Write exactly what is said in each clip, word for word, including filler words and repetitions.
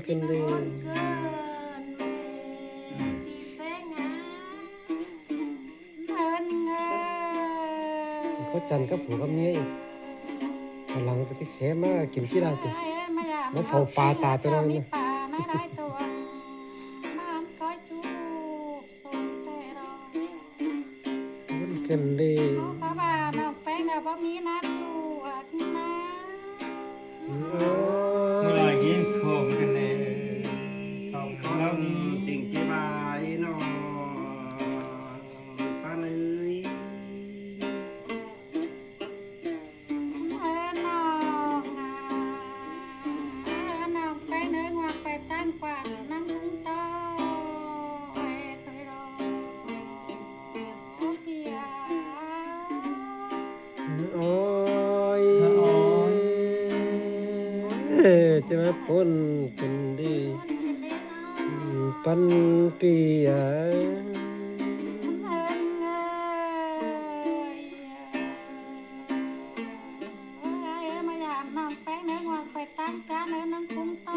Kin đi. Khói chăn cắp phủ cắp nháy. Ở lăng cái khé má kiểm ký đa tì. Nó phao pá tả tì nó. Kin đi. Khói bá nong Péng nơ báu mí ná chuộc ná. Ơ. Mưa loi gín khôm kin đi. Khôm lắm. Tỉnh chế bài nó. Pán ơi. Ơ nong à. Ơ nong Péng nơ ngoặc pay ꞌtáng quảng năng ꞌhung ꞌto. Ơ tôi đó. Ôi. Ôi. Ê, chứ mà bốn kin đi. Păn pì à. Ơ, ai ơi, ꞌmá dám nong Péng nơ ngoặc pay ꞌtáng cá nơ năng ꞌhung ꞌto.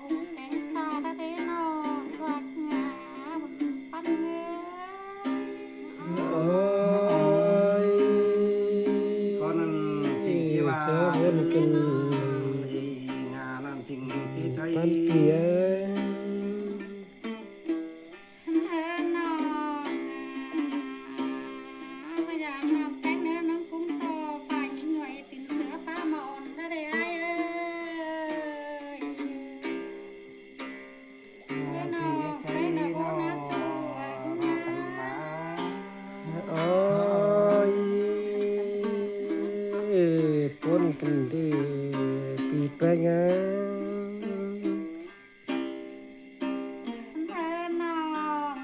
ꞌHung kéng sa ta đế nong ngoặc ngả. Păn ơi. Ôi. Con ăn tình kia ba. Sao bốn kin. Ngả ăn tình kia thấy. Păn pì à. Ơ nong à. ꞌMá dám nong Péng nơ năng ꞌhung ꞌto. Phải nhảy tỉnh sửa phá mòn ta đế ai ơi. Ôi, bốn kin đi, pì Péng à. Ơ nong à,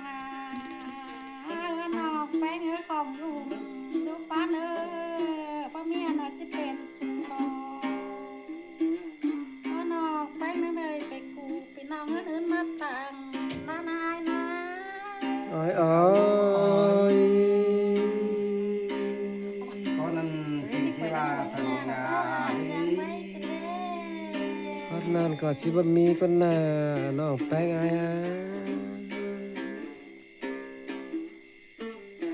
ơ nong Péng ơi, khong ꞌlum, dú pán ơi, báu mía nó ꞌchí pên sung bó. Ơ nong Péng nơ đơi pay cu. Pí nong ớn ớn ꞌmá tang ꞌná nai ná. Ôi, ôi. Con ăn tình kia ba sân ngả đi. Con ăn ꞌcọ ꞌchí báu mí con nà nong Péng ai à.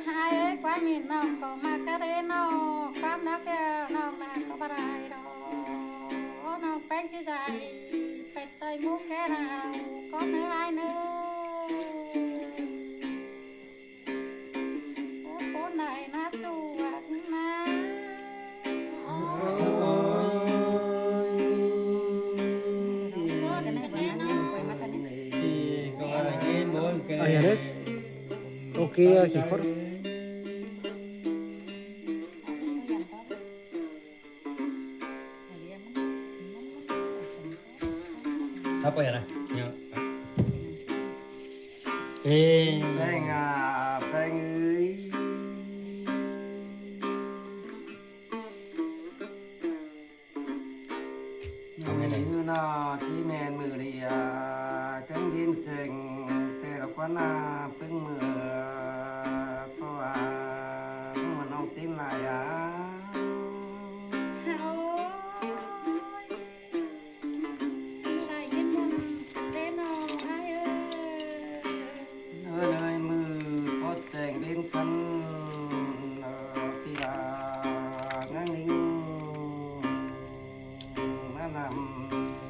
Ai ơi, ꞌquám ꞌnị nong ꞌcọ ꞌmá cá đế nong, ꞌquám ꞌnọ ꞌcọ nong nả ꞌcọ báu đảy đó. Nong Péng ꞌchí dạy, pét ꞌtoi ꞌmú ké đao, ꞌcọ nơ ai nơ. Ơ, bốn đảy ná chuộc ná. Ơ, nhà nước. Ok, à, kỉ khuất. Thắp ơi nè. Ê. Péng à, Péng ơi. Không nghe này. Mưa nó chỉ men mưa đi à, cánh điên chêng, tê là quán à, pưng mưa, po à, pưng mưa nông tin lại à. Ôi. Lại điên mưa, tê nó ai ơi. Ơ nơi mưa, po chêng điên khăn, ờ, tì là ngang ninh. Ná năm,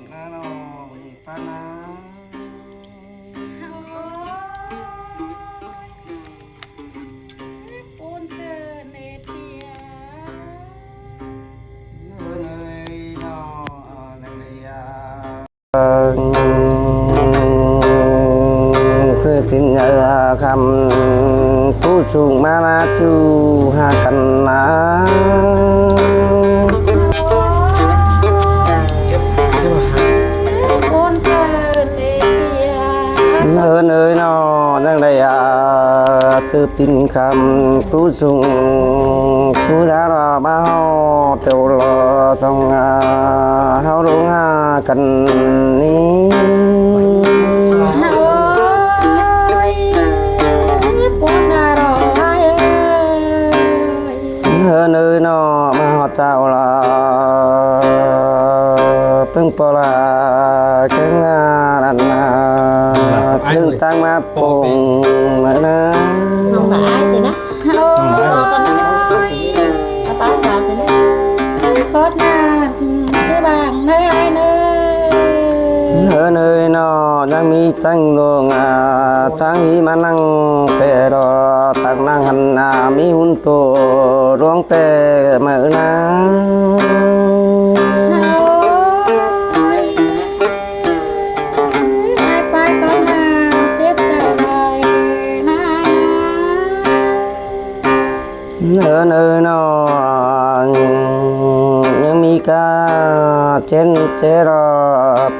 ná no, ui, pá ná. Ôi, ôn cơ nê pia. Nơ nơi no, nê lia. Sư tin nhớ khăm tu sung ma na chu ha căn na. Ơn ơi nó đang đây à, tư tin khăm tu sung tu ra là ba ho triệu lo song à, hao rung ha căn ni. Ơn ơi nó ma ho tao là ꞌpứng ꞌpo ꞌla kéng ꞌna ꞌnặn ꞌna, ꞌpứng ꞌtáng ꞌmá pông ꞌmá ꞌna. Nong bả ải ꞌsứ ꞌna. Ô, con ơi. Bả ải ꞌsứ ꞌna. Khót ꞌna, ꞌchí bảng ꞌnớ ải ꞌnớ. Ơ ꞌnới ꞌnọ, ꞌnhắng ꞌmí ꞌtếng luông, a, ꞌtáng hí ꞌmá ꞌnăng ꞌtẹ lo, ꞌtáng ꞌnăng ꞌhặn, a, ꞌmí hún tô luông ꞌtẹ ꞌmự ꞌna. Ôi, ải ꞌpái con ꞌna, chết dạy rồi ꞌna ải ꞌna. Ơ ꞌnới ꞌnọ, ꞌnhắng ꞌmí cá chén ché lo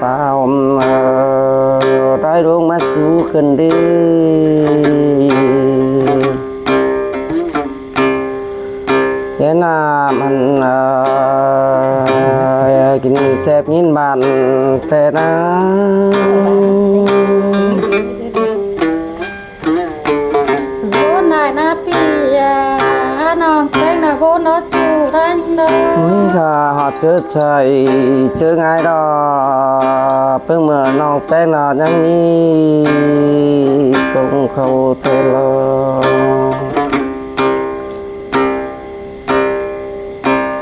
pá ôm, ơ, ꞌtái ꞌluống ꞌmá sú khửn đi. Chén ꞌna ꞌmắn, ơ, kin chép ꞌnghín bản ꞌtẹ ꞌna. Bố nải ꞌna ꞌpi, a, ꞌnọng ꞌpéng ꞌna bố ꞌnọ ꞌchu ꞌtáng ꞌnớ. ꞌMí ꞌkhạ ꞌhọt ꞌchớ sai ꞌchớ ꞌngai lo, ꞌpứng ꞌmưa ꞌnọng ꞌpéng ꞌna ꞌnhắng ꞌmí công khảu ꞌtẹ lo.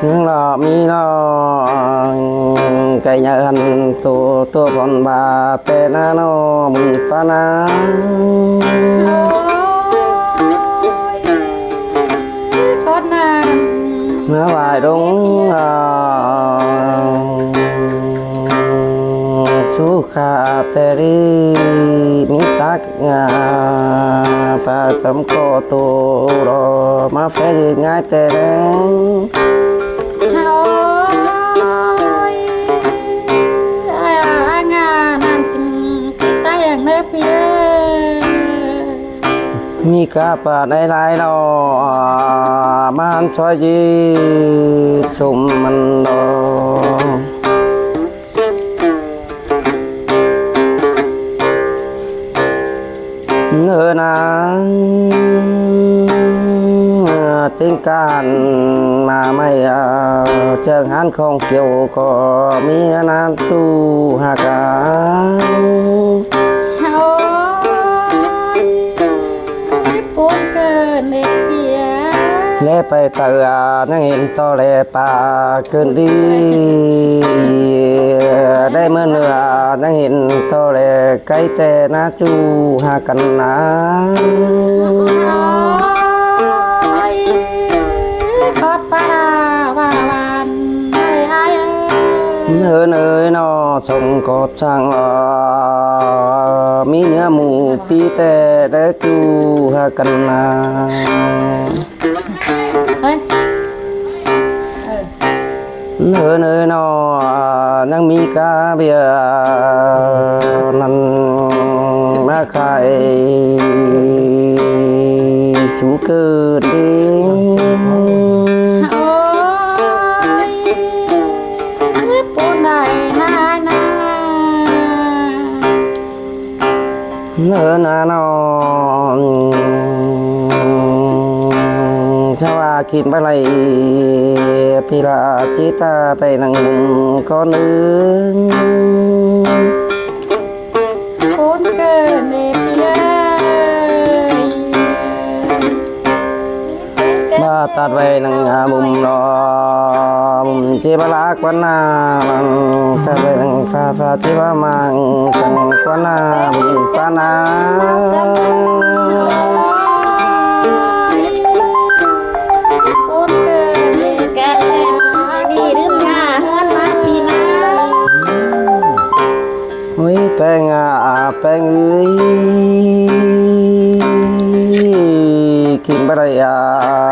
ꞌNhắng lo ꞌmí lo, ꞌcạy nháư ꞌhặn tô tô bón ba ꞌtẹ ꞌna ꞌnọ, ꞌmự ꞌpá ꞌna. Ôi, khót ꞌna. ꞌMá vải ꞌlống, a, sú khả ꞌtẹ đi, ꞌmí tắc ꞌnhá, pá chăm ꞌcọ tô lo ꞌmá phé dư ꞌngai ꞌtẹ ꞌnớ. Ôi, ải ꞌna ꞌnặn kin ꞌchí ꞌtáng ꞌnớ ꞌpi ơi. ꞌMí cá pá đảy lai lo, a, ꞌmá ꞌhặn ꞌchoi dư sôm ꞌmắn lo. ꞌNớ ꞌna, ơ, ꞌtếng cá ꞌnặn ꞌmá ꞌmạy, a, ꞌchương hán khong kiêu ꞌcọ ꞌmí ꞌnán ꞌchu hák a. Ôi, ꞌpốn ꞌcợn ꞌnị ꞌpi a. Lé pay taư, a, ꞌnhắng hên ꞌto lé pá ꞌcợn đi. Đảy ꞌmưa ꞌnưa, a, ꞌnhắng hên ꞌto lé cáy ꞌtẹ ꞌna ꞌchu hák căn ꞌna. Ôi, khót ꞌpá ꞌna ꞌva ꞌvan ải ải ơi. ꞌNới ꞌnới ꞌnọ song khót ꞌsáng lo, ꞌmí ꞌnhá mu ꞌpi ꞌtẹ đảy ꞌchu hák căn ꞌna. Ơi. Ơ. ꞌNới ꞌnới ꞌnọ, a, ꞌnhắng ꞌmí cá ꞌviạk ꞌnặn ꞌmá khai sú ꞌcợn đi. Ôi, ꞌpốn đảy ꞌna ꞌna. ꞌNới ꞌna ꞌnọ, ꞌchớ ꞌva kin báu đảy, ꞌpi ꞌla ꞌchí ta pay nẳng bum ꞌcọ ꞌnưng. ꞌPốn ꞌcợn ꞌnị ꞌpi ơi. ꞌVa ꞌtặt vay nẳng, a, bum lo, bum ꞌchí báu lák ꞌquán ꞌna, ꞌtặt vay nẳng pha pha ꞌchí báu mang săng ꞌquán ꞌna, bum ꞌquán ꞌna. ꞌPốn ꞌcợn ꞌnị ꞌpi ơi. Ôi, ꞌpéng a, a, ꞌpéng ơi. Kin báu đảy a,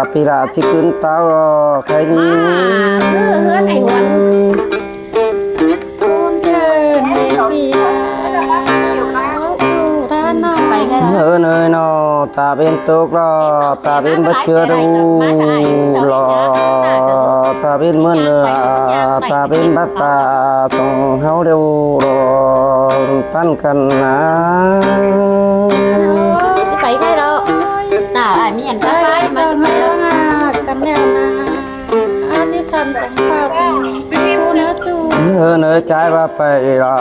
ꞌpi ꞌla ꞌchí ꞌcứn ꞌtáo lo, khay ꞌnị. ꞌMá, ư, ꞌhướn ải Huôn. ꞌPốn ꞌcợn ꞌnị ꞌpi a. Ơ, ꞌnới ꞌnọ, ta bên tốc lo, ta bên báu ꞌchưa đu lo, ta bên ꞌmưa ꞌnưa, ta bên bát ta song ꞌháu điêu lo, ꞌpắn căn ꞌna. Pay khay lo. Ta ải ꞌmí ăn ta pay ꞌmá song ꞌháu lo ꞌna, căn ꞌnẹo ꞌna. A ꞌchí săn song pao tong ꞌchí ꞌcú ꞌnớ ꞌchu. Nớ nớ, ꞌchái ꞌva pay lỏ,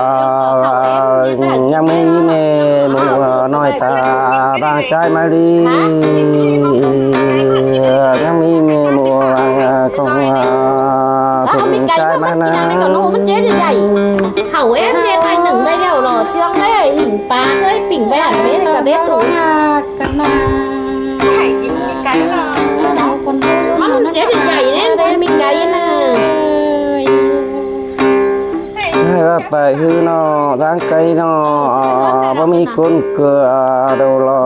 ꞌnhắng ꞌmí ꞌme ꞌmụ ꞌnọi ta đang ꞌchái ꞌmá đi. ꞌNhắng ꞌmí ꞌme ꞌmụ đang công, ꞌmí ꞌchái ꞌmá ꞌna. Khảu ép ꞌnhá thai nửng đảy ꞌlẹo lỏ, ꞌchương đảy ꞌhịn pá ꞌchới pinh ꞌvạy hẳn ꞌmí ꞌcọ đé tủi. ꞌMắn ꞌchí đảy đảy ꞌnị, ꞌmắn ꞌmí đảy ꞌnị. ꞌChái ꞌva pay ꞌhứ ꞌnọ, dáng cáy ꞌnọ, báu ꞌmí ꞌcốn ꞌcưa đaư lỏ.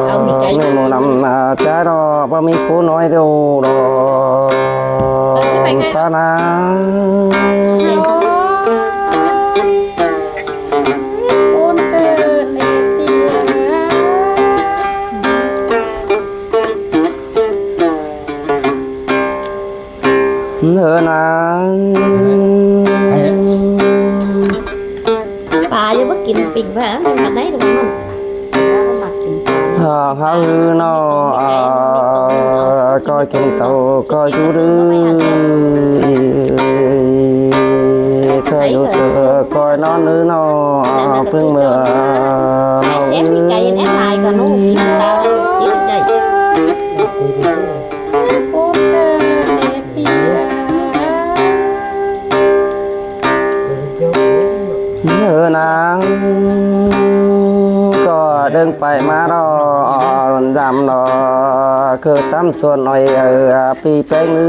ꞌMí ꞌmụ ꞌnặm ꞌchái ꞌnọ, báu ꞌmí ꞌcốn ꞌnọi đaư lỏ. ꞌPá ꞌna. ꞌNớ ꞌna. Pá ꞌchí báu kin pinh ꞌva, ꞌmắn đảy đu ꞌnặn. Hảư ꞌhứ ꞌnọ, ꞌcoi kin tảu, ꞌcoi dú đứ. ꞌCoi dú đứ, ꞌcoi ꞌnón đứ ꞌnọ, ꞌpứng ꞌmưa ꞌnọ. ꞌNớ ꞌna, ꞌcọ đơng pay ꞌmá đo, dăm đo, ꞌcọ tắm suôn ꞌnọi, ꞌpi péng ư.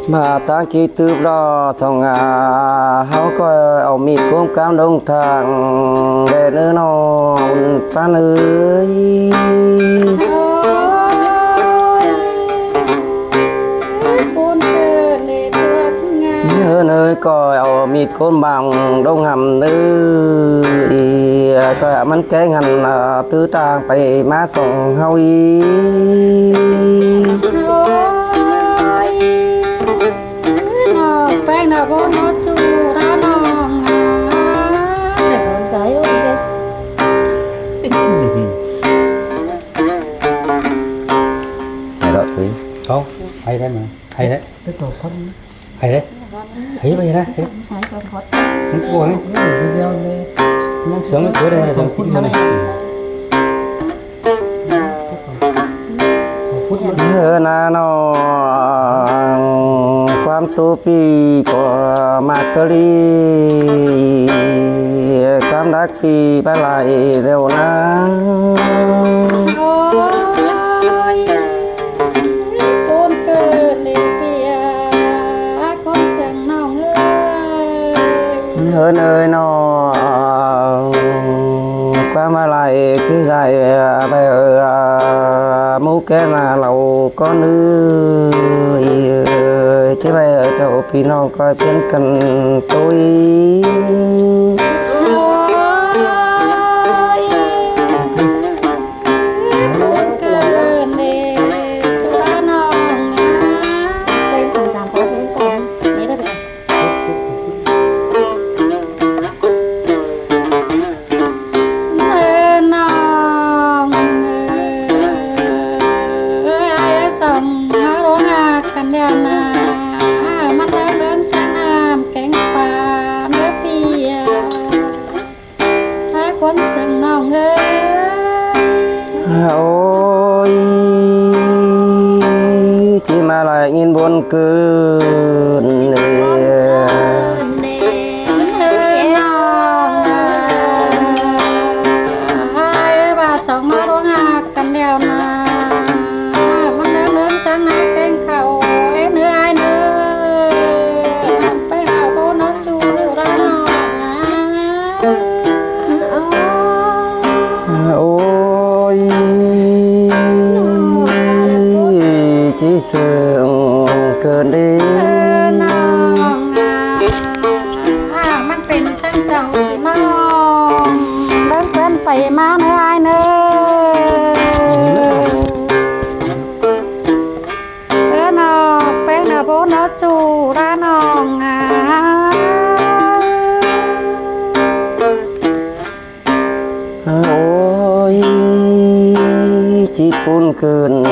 ꞌMá ꞌtáng ꞌchí tứp đo song, ꞌháu ꞌcọ au ꞌmịt ꞌcốm cám đông thang đen ư ꞌnọ, ꞌpắn ơi. ꞌNớ ꞌna, ꞌcọ au ꞌmịt ꞌcốm bang đông hẳm ư. ꞌCọ ꞌmắn kéng hẳn, ꞌtứ tang pay ꞌmá song ꞌháu ꞌnị. ꞌNo, péng ꞌna bố ꞌnọ ꞌchu đá ꞌnọng. Hay đó, hay đấy mà, hay đấy. Hay đấy. Hay vậy đó, hay. Không có đấy. Sướng cái chuối đây là sướng phút luôn này. ꞌNớ ꞌna ꞌnọ, ꞌquám tu ꞌpi ꞌcọ ꞌmặc ꞌcọ đi, ꞌquám đắc ꞌpi bá lai đeo ꞌna. ꞌNớ ꞌna ꞌnọ, ꞌquám bá lai ꞌchí dạy, pay ꞌmú ké ꞌna ꞌlẹo ꞌcốn ư. ꞌChí pay chảu ꞌpi ꞌnọng ꞌcoi phiến căn tui. ꞌNọng ơi, ai song ꞌnọ ꞌlống căn đen ꞌna, ꞌmắn ꞌlống ꞌlống sáng ꞌnặm kéng pá ꞌnớ ꞌpi à. Hák ꞌcốn sương ꞌnọng ơi. Ôi, ꞌchí ꞌmá lai ꞌnghín bôn cơn nê. Ai ơi, ba song ꞌnọ ꞌlống hák căn đeo ꞌna. ꞌMắn ꞌlống ꞌlống sáng ꞌnặm kéng khảu, ên ơi ai ơi. ꞌNặm pay hảư bố ꞌnọ ꞌchu đá ꞌnọng. Ôi, ꞌchí sương cơn đi. ꞌNọng à, ꞌmắn pên sáng chảu ꞌnọng. ꞌLống quên pay ꞌmá ꞌnớ ai ꞌnớ. ꞌNọng, péng ꞌna bố ꞌnọ ꞌchu đá ꞌnọng à. Ôi, ꞌchí pun ꞌcứn